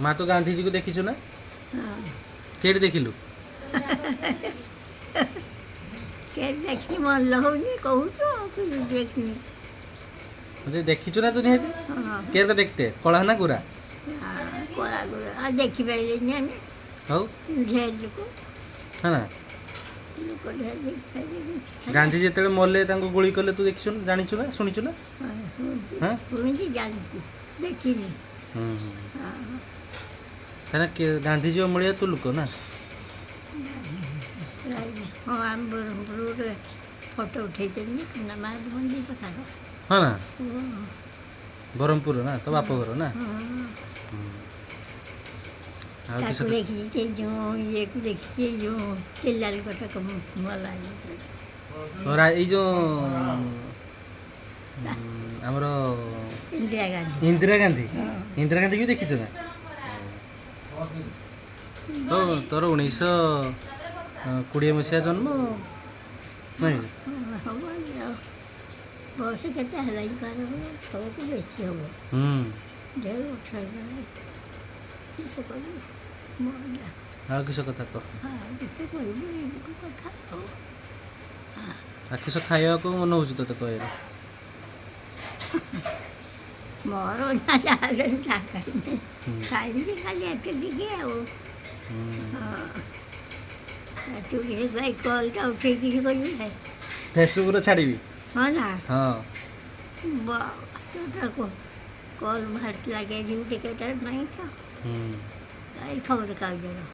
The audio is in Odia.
ମା, ତୁ ଗାନ୍ଧିଜୀକୁ ଦେଖିଛୁ ନା? ହଁ। କେଠି ଦେଖିଲୁ? କେଠି ଦେଖିନି, ମନ ହଉନି କହୁଛୁ ଆଉ କିଛି ଦେଖିନି। ମତେ ଦେଖିଛୁ ନା ତୁ ନିହାତି? ହଁ। କେତେ ଦେଖିତେ, କଳା ନା ଗୋରା? କଳା ଗୋରା ଆଉ ଦେଖିପାରିଲେନି ଆମେ। ହଉ। ଢେର ଲୋକ। ହଁ ନା? ଲୋକ ଢେର, ଦେଖିପାରିଲେନି। ଗାନ୍ଧୀ ଯେତେବେଳେ ମଲେ, ତାଙ୍କୁ ଗୁଳି କଲେ, ତୁ ଦେଖିଛୁ ନା, ଜାଣିଛୁ ନା, ଶୁଣିଛୁ ନା? ହଁ, ଶୁଣିଛି। ହଁ? ଶୁଣିଛି, ଜାଣିଛି, ଦେଖିନି। ହୁଁ ହୁଁ ହଁ। ତାହେଲେ ଗାନ୍ଧିଜୀ ଅମଳିଆ ତୁ ଲୋକ ନା? ହଁ, ଆମ ବ୍ରହ୍ମପୁର ଗୋଟେ ଫଟୋ ଉଠେଇଛନ୍ତି ନା ମହାତ୍ମା ମନ୍ଦିର ପାଖରେ। ହଁ ନା? ହଁ। ବ୍ରହ୍ମପୁର ନା ତୋ ବାପ ଘର ନା? ହଁ। ଆଉ କିସ? ତାକୁ ଦେଖିଛି, ସେ ଯେଉଁ ଇଏକୁ ଦେଖିଛି, ଏଇ ଯେଉଁ ଚିଲ୍ଲା ଲୋକଟାକୁ ମଲା। ଏଇ ଯୋଉ ଆମର ଇନ୍ଦିରା ଗାନ୍ଧୀ। ଇନ୍ଦିରା ଗାନ୍ଧୀ। ହଁ। ଇନ୍ଦିରା ଗାନ୍ଧୀ ବି ଦେଖିଛୁ ନା? ହଉ, ତୋର 1920 ମସିହା ଜନ୍ମ ନାଇଁ? ହଁ, ହବ ଆଉ। ବୟସ କେତେ ହେଲାଣି କାହାର ହବ, ସବୁକୁ ବେଶୀ ହବ। ଢେର ବର୍ଷ ହେଇଗଲାଣି। କିସ କରିବୁ ମଲା। ଆଉ କିସ କଥା କହ? ହଁ, କିସ କରିବୁ, ଏଇକୁ କଥା ଆଉ। ଆଉ କିସ ଖାଇବାକୁ ମନ ହଉଛି ତୋତେ କହିଲେ? ମୋର ନା ଯାହା ଖାଇବି ଖାଇବି, ଖାଲି ଏତେ ଟିକେ ଆଉ। ହଁ, ତୁ କିଛି ଭାଇ କଲ୍ଟା ଉଠେଇ କିଛି କରିବି? ଫେସବୁକ୍ରେ ଛାଡ଼ିବି। ହଁ ନା? ହଁ। ତୁ ତାକୁ କଲ୍ ବାହାରିଥିଲା, ଯିବୁ ଟିକେ ପାଇଁ ତ ଏଇ ଖବର କାଗଜର।